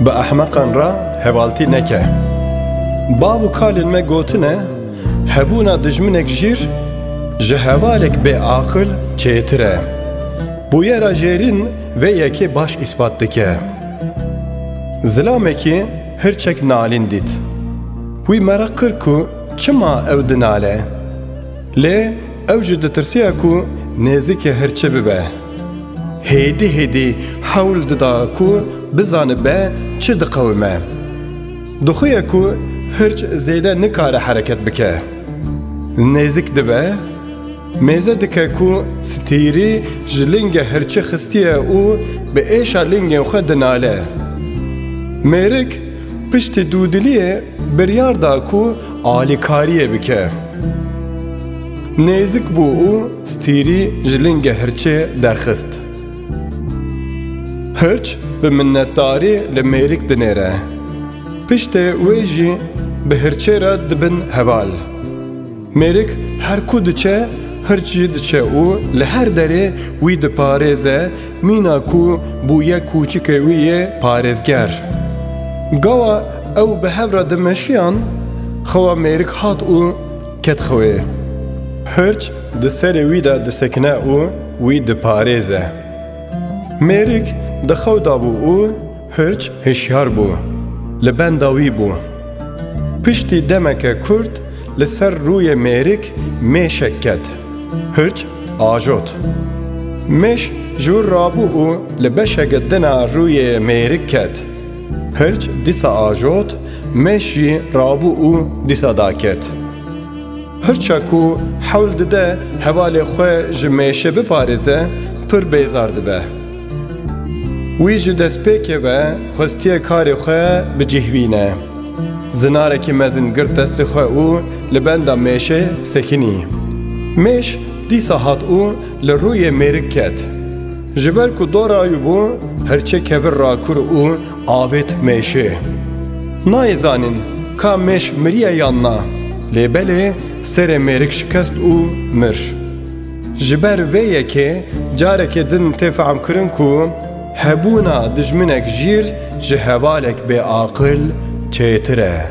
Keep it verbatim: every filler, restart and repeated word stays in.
Bi ehmeqan re hevaltî neke. Bav û kalên me gotine, hebûna dijminek jîr ji hevalek bê aqil çêtir e. Bûyera jêrîn vê yekê baş îspat dike. Zilamekî hirçek nalîn dît. Wî meraq kir ku çima ew dinale. Lê ew jî ditirsiya ku nêzîkê hirçê bibe. Hêdî hêdî hewl dida ku bizanibe çi diqewime. Dixuye ku hirç zêde nikare hereket bike. Nêzik dibe, mêze dike ku stîrî ji lingê hirçê xistiye û bi êşa lingên xwe dinale. Mêrik piştî dûdiliyê biryar da ku alîkariyê bike. Nêzik bû û stîrî ji lingê hirçê derxist. Hirç bi minnetdarî li mêrik dinêre. Piştê wê jî bi hirçê re dibin heval. Mêrik her ku diçe, hirç jî diçe û li her derê wî diparêze, mîna ku bûye kûçikê wî yê parêzger. Gawa ew bi hev re dimeşiyan, xewa mêrik hat û ket xewê. Hirç di serê wî de disekine û wî diparêze. Mêrik di xew de bû û hirç hişyar bû. Li benda wî bû. Piştî demeke kurt li ser rûyê mêrik mêşek ket. Hirç ajot. Mêş ji wir rabû û li beşeke din a rûyê mêrik ket. Hirç dîsa ajot, mêş jî rabû û dîsa daket. Hirça ku hewl dide hevalê xwe ji mêşê biparêze, pir bêzar dibe. Wî ji destpêkê ve xwestiye karê xwe bi cih bîne. Zinarekî mezin girt destê xwe û li benda mêşê sekinî. Mêş dîsa hat û li rûyê mêrik ket. Ji ber ku dora wî bû, hirçê kevir rakir û avêt mêşê. Nayê zanîn ka mêş miriye yan na, lê belê serê mêrik şikest û mir. Ji ber vê yekê carekê din tê fehmkirin ku hebûna dijminek jîr ji hevalek bêaqil çêtir e.